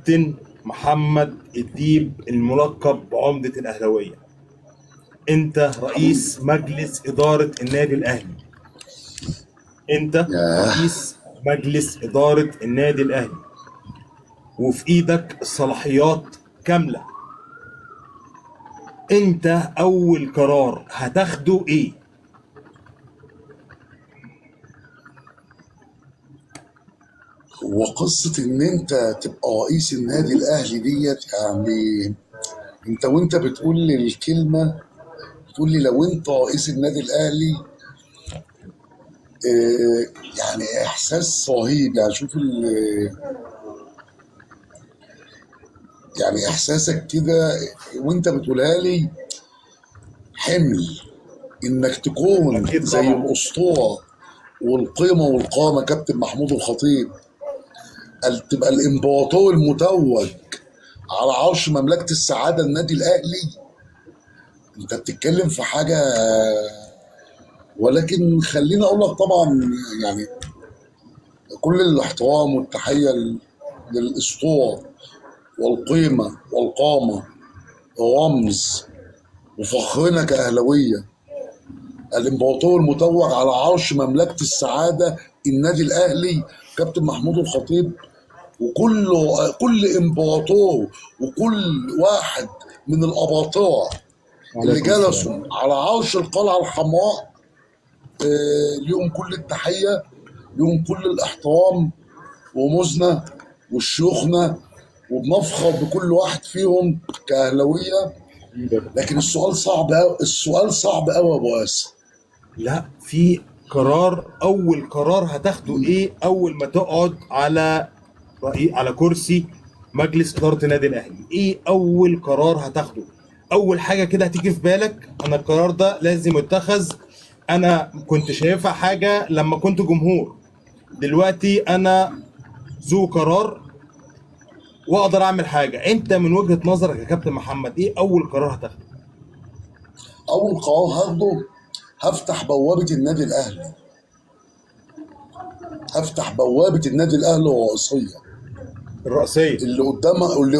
كابتن محمد الديب الملقب بعمدة الأهلاوية، أنت رئيس مجلس إدارة النادي الأهلي. أنت رئيس مجلس إدارة النادي الأهلي وفي إيدك الصلاحيات كاملة. أنت أول قرار هتاخده إيه؟ وقصة إن أنت تبقى رئيس النادي الأهلي ديت، يعني أنت وأنت بتقول لي الكلمة، بتقول لي لو أنت رئيس النادي الأهلي، يعني إحساس رهيب. يعني شوف يعني إحساسك كده وأنت بتقولها لي، حمل إنك تكون أكيد زي طبعا. الأسطورة والقيمة والقامة كابتن محمود الخطيب، تبقى الإمبراطور المتوج على عرش مملكة السعادة النادي الأهلي. أنت بتتكلم في حاجة، ولكن خليني أقول لك طبعا يعني كل الاحترام والتحية للأسطورة والقيمة والقامة، رمز وفخرنا كأهلاوية، الإمبراطور المتوج على عرش مملكة السعادة النادي الأهلي كابتن محمود الخطيب، وكل إمبراطور وكل واحد من الأباطرة اللي وعليكم السلام. جلسوا على عرش القلعة الحمراء، ليهم كل التحية، ليهم كل الاحترام، ورموزنا وشيوخنا، وبنفخر بكل واحد فيهم كأهلاوية. لكن السؤال صعب أوي، السؤال صعب أوي يا أبو قاسم. لا، في قرار، أول قرار هتاخده إيه أول ما تقعد على على كرسي مجلس إدارة النادي الأهلي؟ إيه أول قرار هتاخده؟ أول حاجة كده هتيجي في بالك، أنا القرار ده لازم يتخذ. أنا كنت شايفها حاجة لما كنت جمهور، دلوقتي أنا ذو قرار وأقدر أعمل حاجة. أنت من وجهة نظرك يا كابتن محمد، إيه أول قرار هتاخده؟ أول قرار هاخده، هفتح بوابة النادي الأهلي، هفتح بوابة النادي الأهلي الرئيسية الرئيسية اللي قدامها، اللي